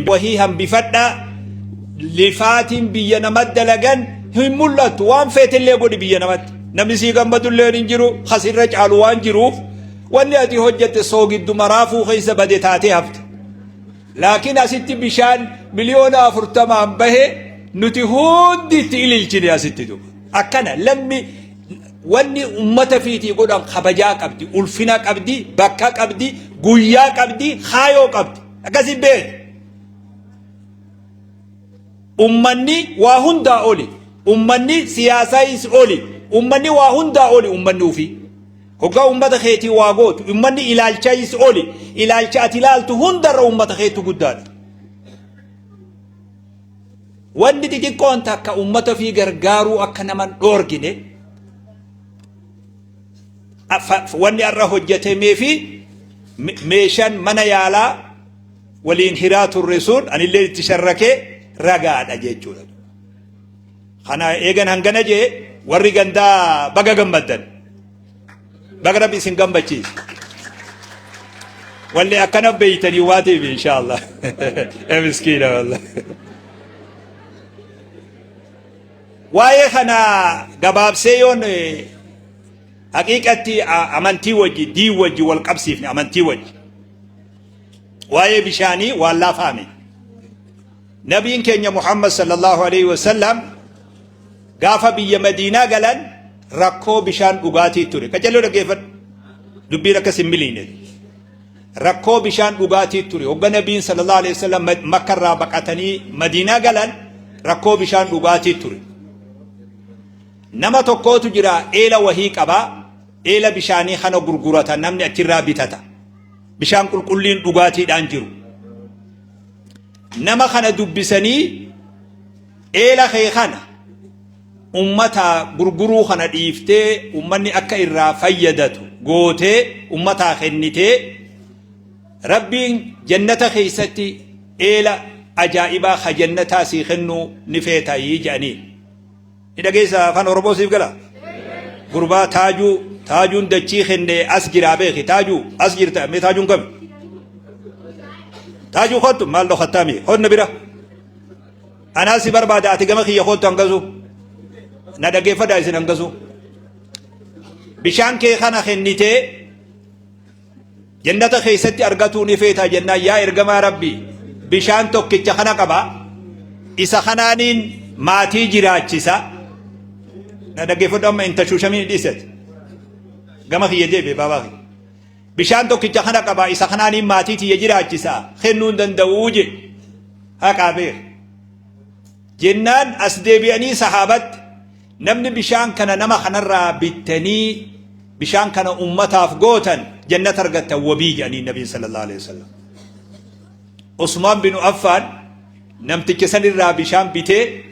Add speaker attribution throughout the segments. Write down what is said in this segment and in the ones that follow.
Speaker 1: Wahii hambifadhaa lifaatiin biyya namatti dalagan hin mul'attu. Waan feetellee godhi biyya namatti. Namni sii gammadulleen hin jiru, kasirra caalu waan jiruuf wanni ati hojjette soogidduma raafuu keessa bade taatee hafte. Laakiin asitti bishaan 40,000,000 bahe nuti hundi itti ililchine asitti duba. Akkana lammi wanni ummata fiitii godhan kabajaa qabdi, ulfina qabdi, bakka qabdi, guyyaa qabdi, kaayoo qabdi. Akkasi beeki. Ummanni waa hundaa oli. Ummanni siyaasaayis oli. Ummanni waa hundaa oli ummanni ofii. Hoggaa ummata keetii waa gootu ummanni ilaalchaayis oli. Ilaalcha ati ilaaltu hundarra ummata keetu guddaadha. Wanni xixiqqoon takka ummata ofii gargaaruu akka naman dhoorgine wanni har'a hojjetamee fi meeshaan mana yaalaa waliin hiraa turre sun anillee itti sharrakee ragaadha jechuudha. Kana eegan hangana jee warri gandaa baga gammaddan. Baga rabbi isin gammachiise. Walli akkana beeytanii waa ta'eef inshaallah. Miskiina wallah. Waa'ee kana gabaabsee yoon haqiiqatti amantii wajji diin wajji wal qabsiifne amantii wajji. Waa'ee bishaanii waan laafaame. Nabiin keenya Muhammad sallallahu alaihi wasallam gaafa biyya Madiinaa galan rakkoo bishaan dhugaatii ture. Qaccalloo dhaggeeffadhu. Dubbiin akkas hin miliine. Rakkoo bishaan dhugaatii ture. Hogga Nabiin sallallahu alaihi wasallam Makka irraa baqatanii Madiinaa galan rakkoo bishaan dhugaatii ture. Nama tokkootu jira eela wahii qaba. Eela bishaanii kana gurgurata namni achirraa bitata. Bishaan qulqulliin dhugaatiidhaan jiru. Nama kana dubbisanii eela kee kana ummata gurguruu kana dhiiftee ummanni akka irraa fayyadatu gootee ummataa kennitee Rabbiin jannata keessatti eela ajaa'ibaa ka jannataa sii kennuu ni feetayii jedhaniin. Ni dhageessa afaan Oromoo siif gala? Gurbaa taajuu taajuun dachii kenne as jiraa beeki taajuu as jirta mee taajuun kami? Taajuu kottu maal dhokattaa mee honna bira. Anaa si barbaada ati gama kiyya kottu hangasu. Na dhageeffadhaa isin hangasu. Bishaan kee kana kennitee Jannata keessatti argatuu ni feetaa jennaan yaa ergamaa Rabbii bishaan tokkicha kana qaba isa kanaaniin maatii jiraachisa. Na dhaggeeffadhu amma hin tashuushamiin dhiisati. Gama kiyya deebi'e baabaa kiyya. Bishaan tokkicha kana qaba isa kanaaniin maatii tiyya jiraachisa kennuu hin danda'uu jedhe. Haqaa beeka. Jennaan as deebi'anii sahaabatti Namni bishaan kana nama kanarraa bittanii bishaan kana ummataaf gootan jannata argattan wabii jedhanii nabiin sallallahu alaihi wasallam. Usmaan bin Affaan namticha sanirraa bishaan bitee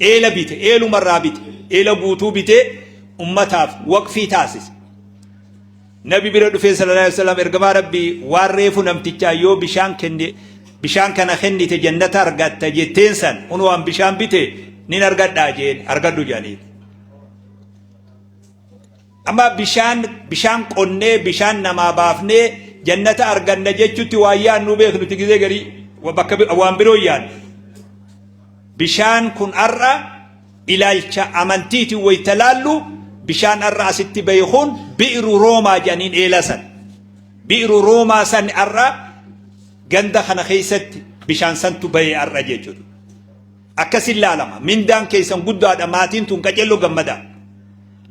Speaker 1: eela bite eelumarraa bite eela guutuu bitee ummataaf waqfii taasise. Nabi bira dhufee sallallahu alaihi wasallam ergamaa Rabbii waan reefu namtichaa yoo bishaan kenne bishaan kana kennite jannata argatta jetteen san kun waan bishaan bite nin argadhaa jeen argadhu jedhaniin. Amma bishaan bishaan qonnee bishaan namaa baafnee jannata arganna jechutti waan yaadnu beeknuti gizee garii bakka waan biroo yaadnu. Bishaan kun har'a Ilaalcha amantiitiin wayta laallu bishaan arra asitti bahe kun bi'ru Roomaa jedhaniin eela san. Bi'ru Roomaa san arra ganda kana keessatti bishaan santu bahe arra jechuudha. Akkasin laalama. Mindaan keessan guddaadha maatiin tun qacello gammada.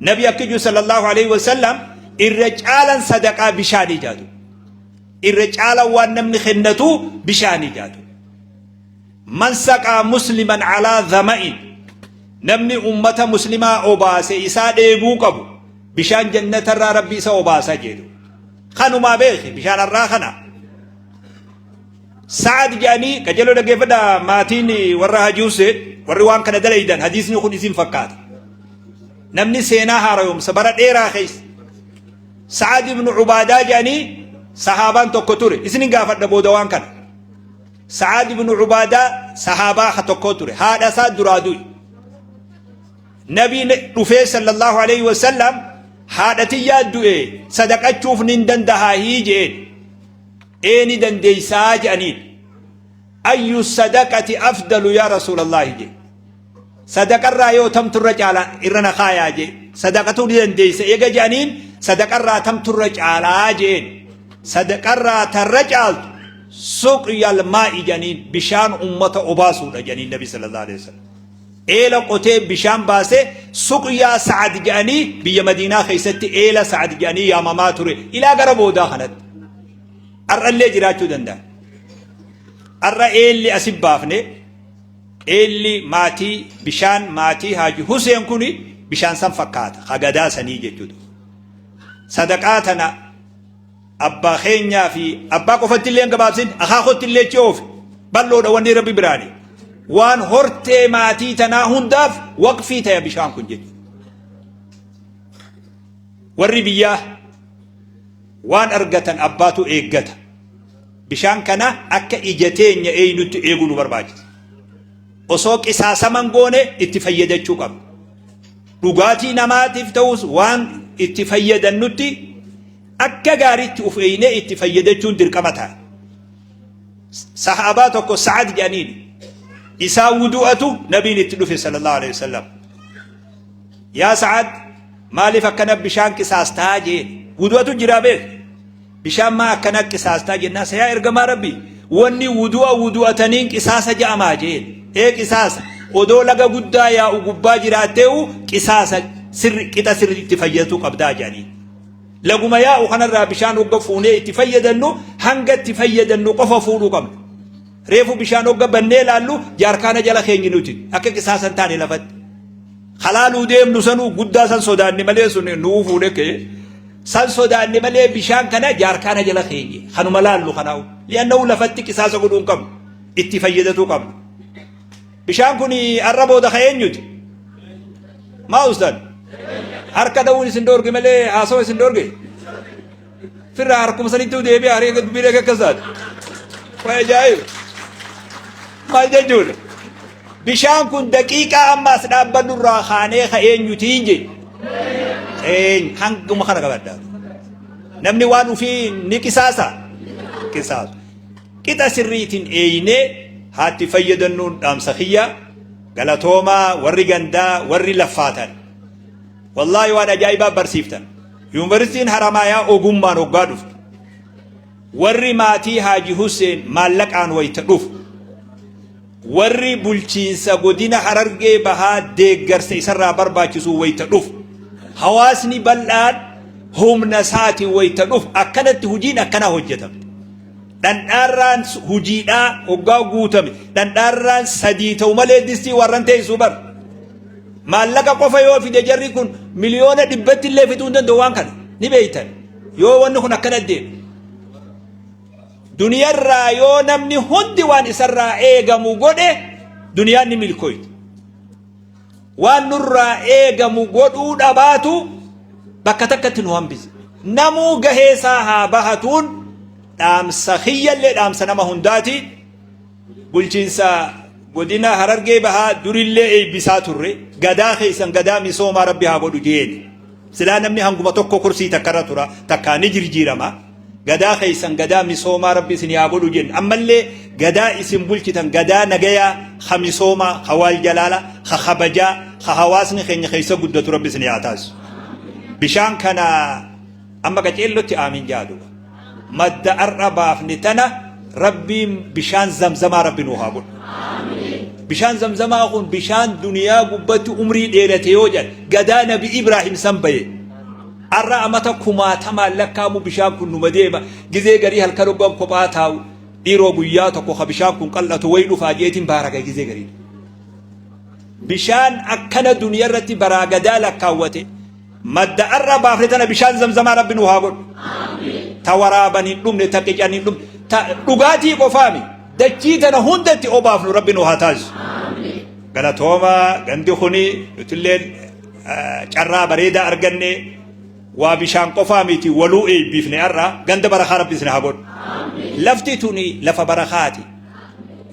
Speaker 1: Nabi akka jiru sallallahu alaihi wasallam irra caalan sadaqaa bishaanii jaatu. Irra caalan waan namni kennatu bishaanii jaatu. Man saqaa musliman alaa dhama'in namni ummata muslimaa obaase isaa dheebuu qabu bishaan jannatarraa rabbi isa obaasa jedhu kanumaa beeki bishaan har'aa kana Sa'ad jedhanii qajeeloo dhaggeeffadha maatiin warra Hajii Hussein warri waan kana dalaydan hadiisni kun isin fakkaata namni seenaa haarayoomsa bara dheeraa keessa Sa'ad ibn Ubaadaa jedhanii sahaabaan tokko ture isin gaafadha booda waan kana Sa'aad ibn Ubaadaa sahaabaa ka tokkoo ture. Haadha isaa duraa du'e. Nabiin dhufee sallallahu alaihi wasallam haadha tiyyaa du'e sadaqachuuf nin dandahaa hii je'een. Ee ni dandeessaa je'aniin. Ayyu sadaqati afdalu yaa Rasuulallaahi jee. Sadaqarraa yoo tamtu irra caala irra na kaayaa jee. Sadaqatuu ni dandeessa eega je'aniin sadaqarraa tamtu irra caalaa jeen. Sadaqarraa tarra caaltu suqyal maa'i jedhaniin bishaan ummata obaasuudha jedhaniin Nabi sallallahu alaihi wasallam. Eela qotee bishaan baasee suqyaa Sa'ad jedhanii biyya Madiinaa keessatti eela Sa'ad jedhanii yaamamaa ture ilaa gara boodaa kanatti. Har'allee jiraachuu danda'a. Har'a eelli asi baafne eelli maatii bishaan maatii Haaji Huseen kun bishaan san fakkaata hagadaa sanii jechuudha. Sadaqaa tana abbaa keenyaa fi abbaa qofatti illee hin gabaabsin akaakotti illee achi oofe bal'oodha wanni rabbi biraani. Waan hortee maatii tanaa hundaaf waqfii ta'e bishaan kun jechuudha. Warri biyyaa Waan argatan abbaatu eeggata. Bishaan kana akka ija teenya eeynutti eeguu nu barbaachisa. Osoo qisaasama hin goone itti fayyadachuu qabna. Dhugaatii namaatiif ta'us waan itti fayyadannutti akka gaariitti of eeynee itti fayyadachuun dirqama ta'a. Sahaabaa tokko Sa'ad jedhaniin isaa wudu'atu nabiin itti dhufe sallallahu alaihi wasallam. Yaa Sa'ad maaliif akkana bishaan qisaastaa jeen wudu'atu jiraa beek bishaan maa akkana qisaastaa jennaa sa yaa ergamaa rabbi wanni wudu'a wudu'ataniin qisaasa ja'amaa jeen ee qisaasa odoo laga guddaa yaa'u gubbaa jiraatteewu qisaasa sirri qixa sirri itti fayyadatu qabdaa jedhanii laguma yaa'u kanarraa bishaan hogga fuunee itti fayyadannu hanga itti fayyadannu qofa fuudhuu qabna reefu bishaan hogga bannee laallu jaarkaana jala keenyi nuti akka qisaasa hin taane lafatti Halaaluu deemnu sanuu guddaa san sodaanne malee sun nuu fuudhe kee san sodaanne malee bishaan kana jaarkaana jala keenye kanuma laallu kanaa'u li'annahu lafatti qisaasa godhuu hin qabnu itti fayyadatuu qabnu. Bishaan kun arra booda ka eenyuti? Maa ustan? Harka dha'uun isin dhoorge malee haasawa isin dhoorge? Firraa harkuma sanittuu deebi'a haree dubbiin eega akkas taate. Waa ajaa'iba. Maal jechuudha? Bishaan kun daqiiqaa amma as dhaabbannu irraa kaanee ka eenyutiin jee. Eenyu hanguma kana qabadha. Namni waan ofii ni qisaasa. Qisaasu. Qixa sirriitiin eeynee haatti fayyadannuun dhaamsa kiyya galatoomaa warri gandaa warri laffaatan. Wallaahi waan ajaa'ibaa barsiiftan. Yuunivarsiitiin Haramaayaa ogummaan hoggaa dhuftu. Warri maatii Haaji Husseen maallaqaan wayita dhufu. Warri bulchiinsa godina Harargee Bahaa deeggarsa isarraa barbaachisu wayita dhufu. Hawaasni bal'aan humna isaatiin wayita dhufu akkanatti hojiin akkanaa hojjetamte. Dhandhaarraan hojiidhaa hoggaa guutame dhandhaarraan sadii ta'u malee distii warran teessuu bar. Maallaqa qofa yoo fide jarri kun miliyoona dhibbatti illee fixuu hin danda'u waan kana ni beeytan yoo wanni kun akkana deeme. Duniyarraa yoo namni hundi waan isarraa eegamu godhe duniyaan ni milkooyti. Waan nurraa eegamu godhuu dhabaatu bakka takkatti nu hambise. Namuu gahee isaa haa bahatuun dhaamsa kiyyallee dhaamsa nama hundaati. Bulchiinsa godina Harargee Bahaa durillee eebbisaa turre gadaa keessan gadaa misoomaa rabbi haa godhu jeeni. Silaa namni hanguma tokko kursii takkarra tura takkaa ni jirjiirama. Gadaa keessan gadaa misoomaa rabbi isin haa godhu jenna. Ammallee gadaa isin bulchitan gadaa nagayaa ha misoomaa ha waal jalaala ha kabajaa ha hawaasni keenya keessa guddatu rabbi isin haa taasisu. Bishaan kana amma qaceellotti aamiin jaa duba. Madda ar'a baafne tana rabbiin bishaan zamzamaa rabbi nuu haa godhu. Bishaan zamzamaa kun bishaan duniyaa gubbatti umrii dheerate yoo jedhan gadaa nabi Ibraahim san baye. Ar'a amata kumaatamaan lakkaamu bishaan kun numa deema. Gizee garii halkan hoggan kophaa taa'u dhiiroo guyyaa tokko ka bishaan kun qal'atu wayi dhufaa jeetiin baaraga gizee garii. Bishaan akkana duniyaa irratti baraa gadaa lakkaawwate. Madda arra baafne tana bishaan zamzamaa rabbi nu haa godhu. Ta waraaban hin dhumne, ta qican hin dhumne, ta dhugaatii qofaami. Dachii tana hundatti obaafnu rabbi nu haa taasisu. Galatooma gandi kuni nutillee carraa bareedaa arganne waa bishaan qofaa miti waluu eebbifne har'a ganda barakaa rabbi isin haa godhu. Lafti tuni lafa barakaati.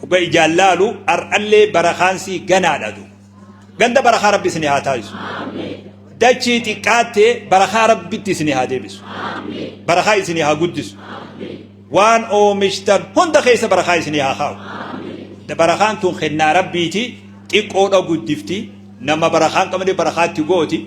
Speaker 1: Dhuga ijaan laalu har'allee barakaansii ganaadha duuba. Ganda barakaa rabbi isin haa taasisu. Dachii xiqqaatte barakaa rabbitti isin haa deebisu. Barakaa isin haa guddisu. Waan oomishtan hunda keessa barakaa isin haa kaa'u. Barakaan tun kennaa Rabbiiti. Xiqqoodha guddifti. Nama barakaan qabne barakaatti gooti.